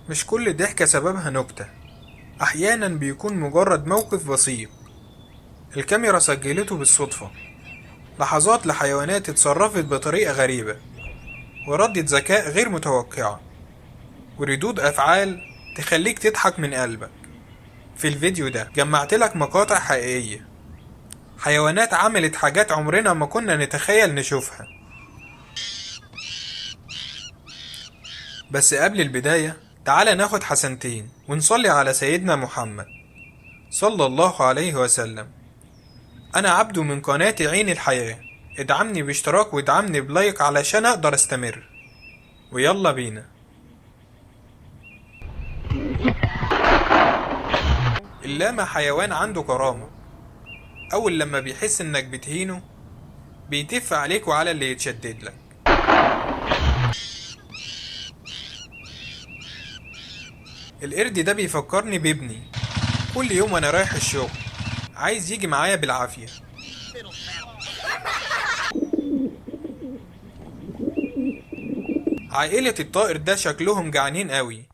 مش كل ضحكة سببها نكتة، أحيانا بيكون مجرد موقف بسيط الكاميرا سجلته بالصدفة. لحظات لحيوانات اتصرفت بطريقة غريبة وردة ذكاء غير متوقعة وردود أفعال تخليك تضحك من قلبك. في الفيديو ده جمعت لك مقاطع حقيقية، حيوانات عملت حاجات عمرنا ما كنا نتخيل نشوفها. بس قبل البداية تعالى ناخد حسنتين ونصلي على سيدنا محمد صلى الله عليه وسلم. أنا عبده من قناة عين الحياة، ادعمني باشتراك وادعمني بلايك علشان أقدر استمر. ويلا بينا. اللاما حيوان عنده كرامة، أول لما بيحس إنك بتهينه بيتف عليك وعلى اللي يتشدد لك. القرد ده بيفكرني بابني، كل يوم وأنا رايح الشغل عايز يجي معايا بالعافية. عائلة الطائر ده شكلهم جعانين قوي،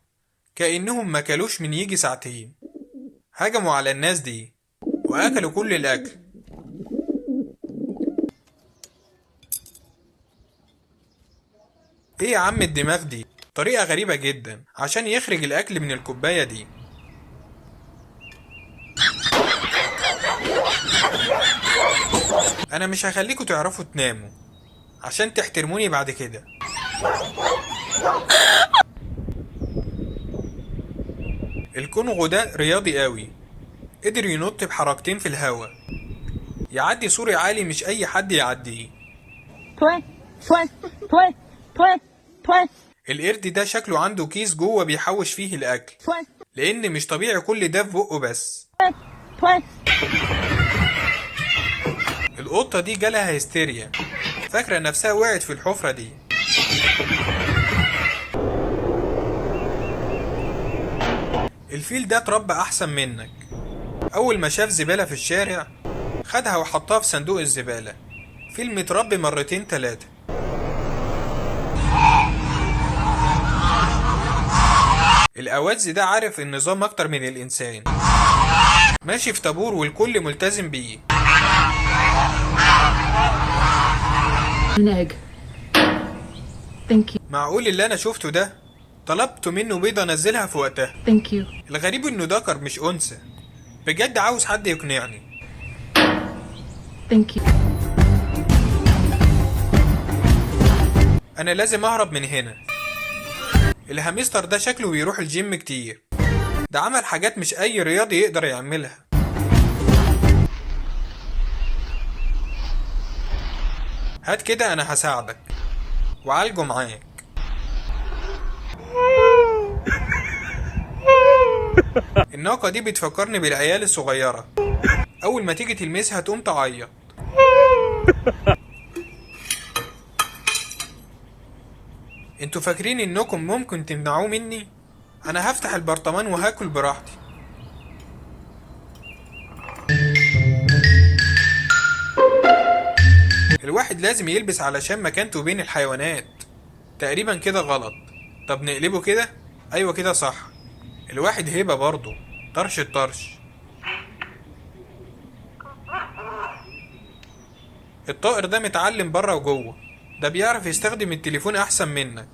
كأنهم ما كلوش من يجي ساعتين. هجموا على الناس دي وأكلوا كل الأكل. إيه يا عم الدماغ دي؟ طريقة غريبة جدا عشان يخرج الأكل من الكوباية دي. أنا مش هخليكوا تعرفوا تناموا عشان تحترموني بعد كده. الكونغو ده رياضي قوي، قدر ينط بحركتين في الهوا، يعدي سور عالي مش أي حد يعديه. القرد ده شكله عنده كيس جوه بيحوش فيه الأكل، لأن مش طبيعي كل ده في بقه بس. القطة دي جالها هستيريا، فاكرة نفسها وقعت في الحفرة دي. الفيل ده اتربى أحسن منك، أول ما شاف زبالة في الشارع خدها وحطها في صندوق الزبالة. فيل متربي مرتين تلاتة. الأوز ده عارف النظام أكتر من الإنسان، ماشي في طابور والكل ملتزم بيه. An egg. Thank you. معقول اللي أنا شفته ده؟ طلبت منه بيضة نزلها في وقتها. Thank you. الغريب إنه ذكر مش أنثى. بجد عاوز حد يقنعني. Thank you. أنا لازم أهرب من هنا. الهامستر ده شكله بيروح الجيم كتير، ده عمل حاجات مش أي رياضي يقدر يعملها. هات كده أنا هساعدك وعالجه معاك. الناقة دي بتفكرني بالعيال الصغيرة، أول ما تيجي تلمسها تقوم تعيط. انتوا فاكرين انكم ممكن تمنعوه مني؟ انا هفتح البرطمان وهاكل براحتي. الواحد لازم يلبس علشان مكانته بين الحيوانات. تقريبا كده غلط. طب نقلبه كده؟ ايوه كده صح. الواحد هيبة برضه، طرش الطرش. الطائر ده متعلم بره وجوه، ده بيعرف يستخدم التليفون احسن منك.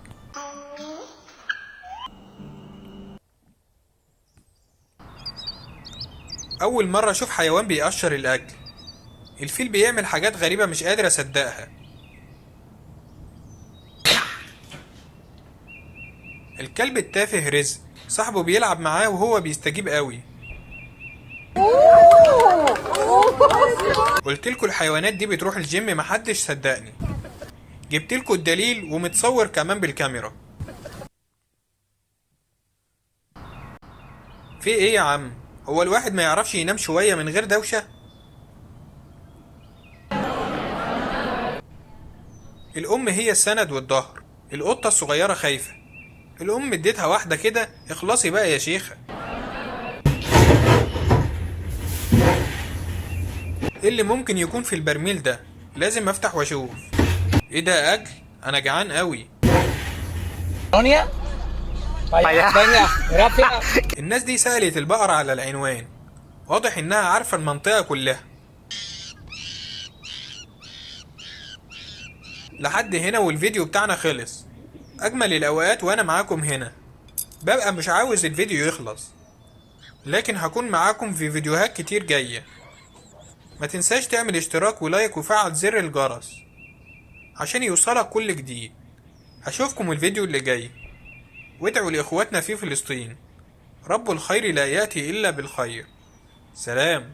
اول مرة اشوف حيوان بيقشر الاكل. الفيل بيعمل حاجات غريبة مش قادر اصدقها. الكلب التافه رزق، صاحبه بيلعب معاه وهو بيستجيب قوي. قلتلكوا الحيوانات دي بتروح الجيم، محدش صدقني. جبتلكوا الدليل ومتصور كمان بالكاميرا. في ايه يا عم؟ هو الواحد ما يعرفش ينام شوية من غير دوشة؟ الأم هي السند والظهر. القطة الصغيرة خايفة، الأم اديتها واحدة كده، اخلصي بقى يا شيخة. ايه اللي ممكن يكون في البرميل ده؟ لازم افتح واشوف. ايه ده، اكل؟ انا جعان قوي. Vaya. Venga, gracias. الناس دي سألت البقرة على العنوان، واضح إنها عارفة المنطقة كلها. لحد هنا والفيديو بتاعنا خلص. أجمل الأوقات وأنا معاكم هنا، ببقى مش عاوز الفيديو يخلص، لكن هكون معاكم في فيديوهات كتير جاية. ما تنساش تعمل اشتراك و like وفعل زر الجرس عشان يوصلك كل جديد. أشوفكم الفيديو اللي جاي، وادعوا لإخواتنا في فلسطين. رب الخير لا يأتي إلا بالخير. سلام.